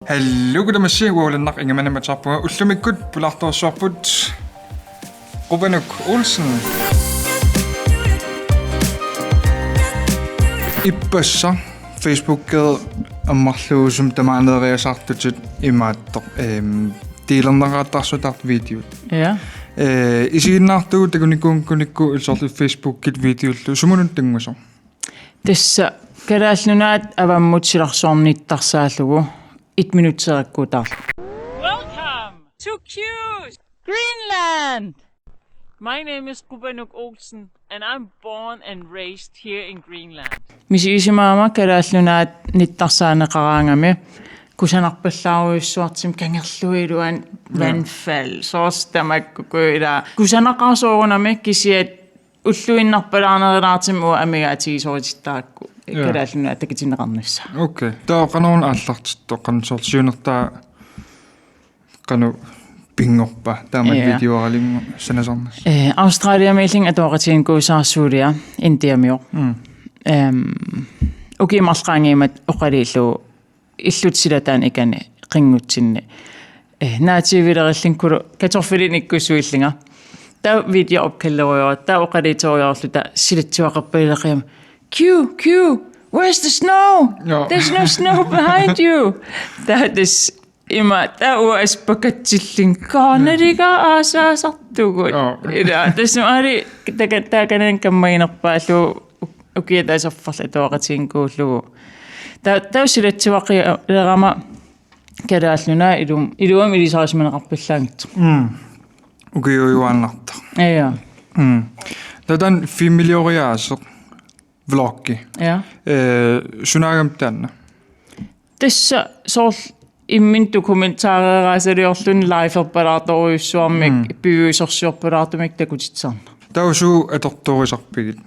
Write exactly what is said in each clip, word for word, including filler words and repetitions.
Aluu, tamassi uaulannaq ingammik aamma taarpunga, ullumikkut pulaartorsuarput Qupanuk Olsen. Ippassaq Facebooki ammarluusum tamaaneeriasaartutit imaattoq, ehm, deelerneqartarsutit videot. Ja. Eh, isiginnaartugut takunikuunngikkukku illit soorlu Facebookit videollu sumunut tunngasoq? Tassa Kalaallit Nunaat avammut silarsuarnittarsaallugu et minutseerakkuutaarlugu. Welcome to Q Greenland! My name is Qupanuk Olsen, and I'm born and raised here in Greenland. Misigisimagama Kalaallit Nunaat nittarsaaneqaraangami kusanarpallaarujussuartumi kangerluiluan, ja, vandfald, soorlu tamakkuuku ila kusanaqaaq soorunami, kisianni ulluinnarpalaarnerulaartumik uanga amigaatigisoritittarakku, ja, Kalaallit Nunaat takutinneqarnissaa. Okay. Taava qanoruna aallartittoq, qanoq soorlu siunertaa qanoq pinngorpa taama, ja, videoralingu sanasarnassi? Eh, Australiamiillunga atuaqatigiinnikuusara suulia, Indiamioq. Mm. Ehm, ukiut marluk qaangiummata oqaluullugu illuta silataani ikani qinngutsinni. Eh, naativilerillunga kulu kartoffilinik ikkussuillunga. Taava video opkalderujoorluta, taava oqaluuterujoorluta silatsuaqarpalilaaqqama: "Q, Q, where's the snow? Ja. There's no snow behind you." Taava tassa ima, taava uanga assut pakatsillunga: "Kaanaliga aasaasartugut." Ja. Ila, tassa aali taka-, taakaninnga kammaginerpaallugu ukiaq taasarfallit atuaqatigiinnikuullugu. Taava, taava silatsuaqilerama Kalaallit Nunaat ilum-, iluamik ilisarisimaneqarpallaanngitsoq. Mm. Ukiujuaannartoq. Ja. Mm. Taava taanna filmilioriaaseq vloggi. Ja. Eh, sunaagami taanna? Tassa soorlu imminut dokumentareeraasaliorluni liverpalaartorujussuarmik, mm, piviusorsiorpalaartumik takutitsisarneq. Taava suut atortorisarpigit?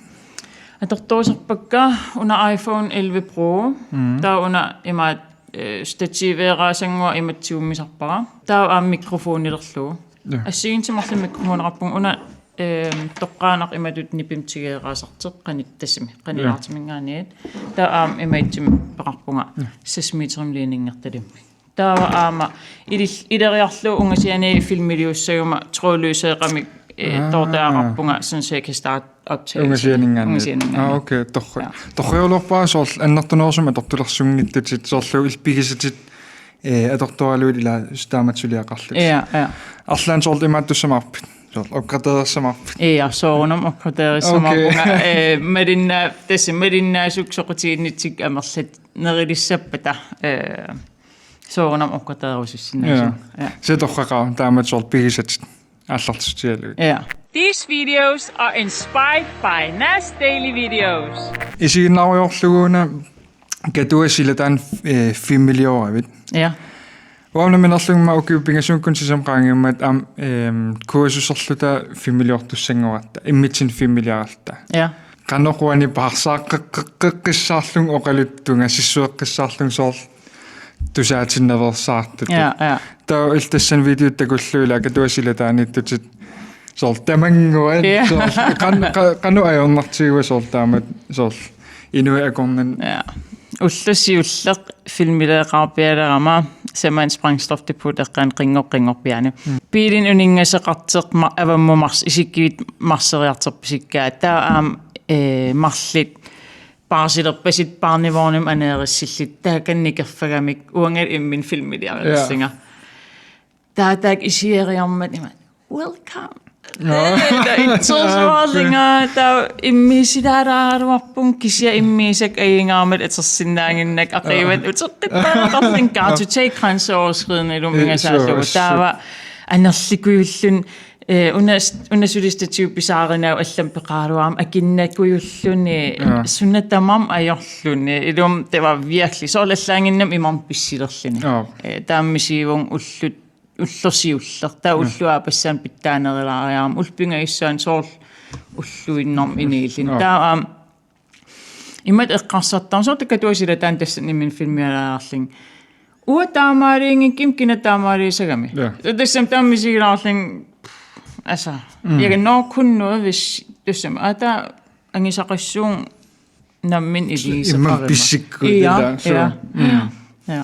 Atortorisarpakka una iPhone elleve Pro. Mm. Taava una imaat, eh, stativeeraasannguaq imatut tigummisarpara. Taava aamma mikrofonilerlugu. Ja. Assigiinngitsut marluk mikrofoneqarpunga, una, ehm, toqqaannaq imatut nipimik tigeeraasartoq, qanittasimi, qanilaartuminngaanniit. Ja. Taava aamma imaattumik peqarpunga, ja, seks meterimik ledningertalimmik. Taava aamma ilil-, ileriarlugu ungasiani filmiliussaguma trådløseqamik, eh, aa, toortagaqarpunga, sådan så jeg kan starte optagelsen. Ungasianinngaanniit. Ungasianinngaanniit. Ah, okay, torra-, ja, torraluarpara soorlu annertunerusumik atortulersunngitsutit, soorlu illit pigisatit, eh, atortoraluit ila taamatut suliaqarlutit. Ja, ja. Arlaannik soorlu imaattussamaarpit? Soorlu opgraderersamaarpit? Ja, soorunami opgraderersamaarpunga. Okay. Eh, malinna-, tassa malinnaasut soqutiginnittut amerlanerulissappata, eh, soorunami opgradererusussinnaassaanga. Ja. Ja. Tassa torraqaaq taamatut soorlu pigisatit aallartitsigalugit. Ja. These videos are inspired by Nas Daily Videos. Isiginnaarujoorlugu una Katuap silataani, eh, filmilioravit. Ja. Uanga nammineerlunga ukiut pingasuukkut sisamat qaangiummata aamma, ehm, kursuserluta filmiliortussanngoratta, immitsinnut filmiliaratta. Ja. Qanoq uani paarsaaqqeqqissaarlunga oqaluttunga, sissueqqissaarlunga soorlu tusaatinnaveersaartutut. Ja, ja. Taava illit tassani videot takullugu ila Katuap silataaniittutit soorlu tamannguat, ja, soorlu qan-, qa-, qanoq ajornartigiva soorlu taamatut soorlu inuit akornanni. Ja. Ulloq siulleq filmiliaqarpialerama Samands Brændstofdepot eqqaani qinngor-, qinngorpiaani. Mm. Biilinik uninngasoqartoq ma-, avammut mars-, isikkiit marseriartorpasippaat. Taava aamma, eh, marluk paarsilerpasippat barnevognimut aneerissallutik, taakani nikerfagamik uangalu imminut filmiliarilissanga. Ja. Taava taakku isigiiarmat ima: "Welcome." Ja. Ee, taava itsoorsuarlunga, taava immiussilaaraluarpunga, kisianni immiussakkut ajunngitsumik atorsinnaannginnakku, aqiuat uteqqittarneqarlunga, "Kan du take grænseoverskridende?" ilumut, ee, ingasaallugu. Suu, suu. Taava anerlikujulluni, eh, una-, una suli stativi pisaarinagu allamik peqaraluarama akinnakujulluni, ja, suna tamarmi ajorluni. Ilumut, det var virkelig, soorlu allaanngimmat imarmik pissilerluni. Ja. Eh, taama misigivunga ullut, ulloq siulleq. Taava, ja, ulloq aappassaani pitsaanerulaariarama, ullut pingajussaanni soorlu ulluinnarmik inuulluni. Ja. Taava aamma imatut eqqarsartarama, soorlu Katuap silataani tassani imminut filmiliarlunga: "Uanga taamaaliunngikkuma, kina taamaaliusagami?" Ja. Tassami taama misigilaarlunga, altså, mm, jeg kan nok kun noget, hvis, tassami, aa, taava angisaqassuunga nammineq iliuuseqaruma. Immaqa pissikkuit, ja, det der, så, ja. Mm. Ja.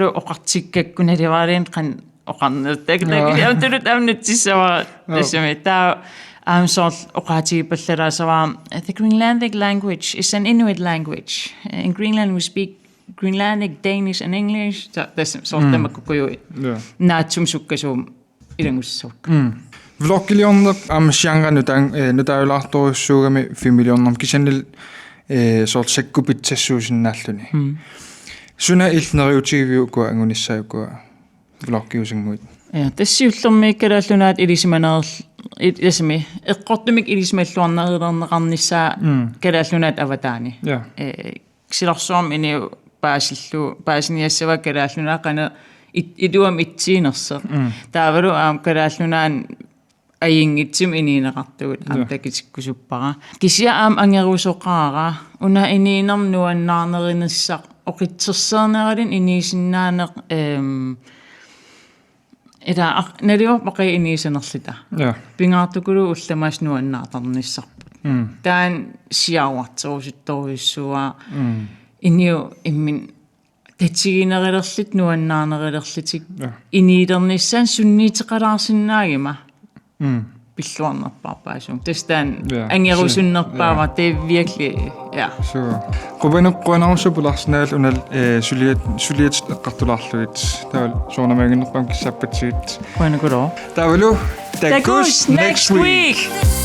taavalu oqartikkakku naluaraluunniit qanoq oqarnertakku. Joo. Takusinnaavat aamma nutsissavara. Joo. Tassami taava aamma soorlu oqaatigipallalaassavarput, the Greenlandic language is an Inuit language. In Greenland we speak Greenlandic, Danish and English. Ta-, tassami soorlu Mm. tamakkuupput. Joo. Naatsumik sukkasuumik ilanngussavakka. Mm. Vloggiliorneq aamma sianra nutaan-, eh, nutaajulaartorujussuugami filmiliornermi kisiannili, eh, soorlu sakkup pitsassuusinnaalluni. Mm. Suna illit neriuutigiviuk ukua angunissaa ukua vloggiusannguit? Ja, tassa siullermik Kalaallit Nunaat ilisimanerl-, il-, ilisimaneq, eqqortumik ilisimalluarnerulerneqarnissaa Mm. Kalaallit Nunaat avataani. Ja. Eh, silarsuarmi inuit paasillu-, paasiniassavaat Kalaallit Nunaat qanoq it-, iluamik ittuunersoq. Mm. Taavalu aamma Kalaallit Nunaanni ajunngitsumik inuuneqartugut aamma Ja. takutikkusuppara. Kisianni aamma angorusoqaara, una inuunermi nuannaarnerinissaq oqitsersuuneraluni inuusinnaaneq, ehm, ila aq-, naluara baqi inuusanerluta. Ja. Pingaartukuluuvoq ullut tamaasa nuannaartarnissarput. Mm. Taanna siaruarterusuttorujussuuara Mm. inuit imminnut tatiginerulerlutik nuannaarnerulerlutik. Ja. Inuulernissaannut sunniuteqalaarsinnaaguma. Mm. Pilluarnerpaarpaassuunga. Tassa taanna Ja, angorusunnerpaavara, ja. Det er virkelig, ja. Så. Qujanaq, qujanarsuaq pulaarsinnaagallit una, eh, suliat-, suliatit eqqartulaarlugit. Taavalu soorunami annerpaamik kissaappatsigit. Qujanaqulooq. Taavalu takuss' Takuss' next next week. week.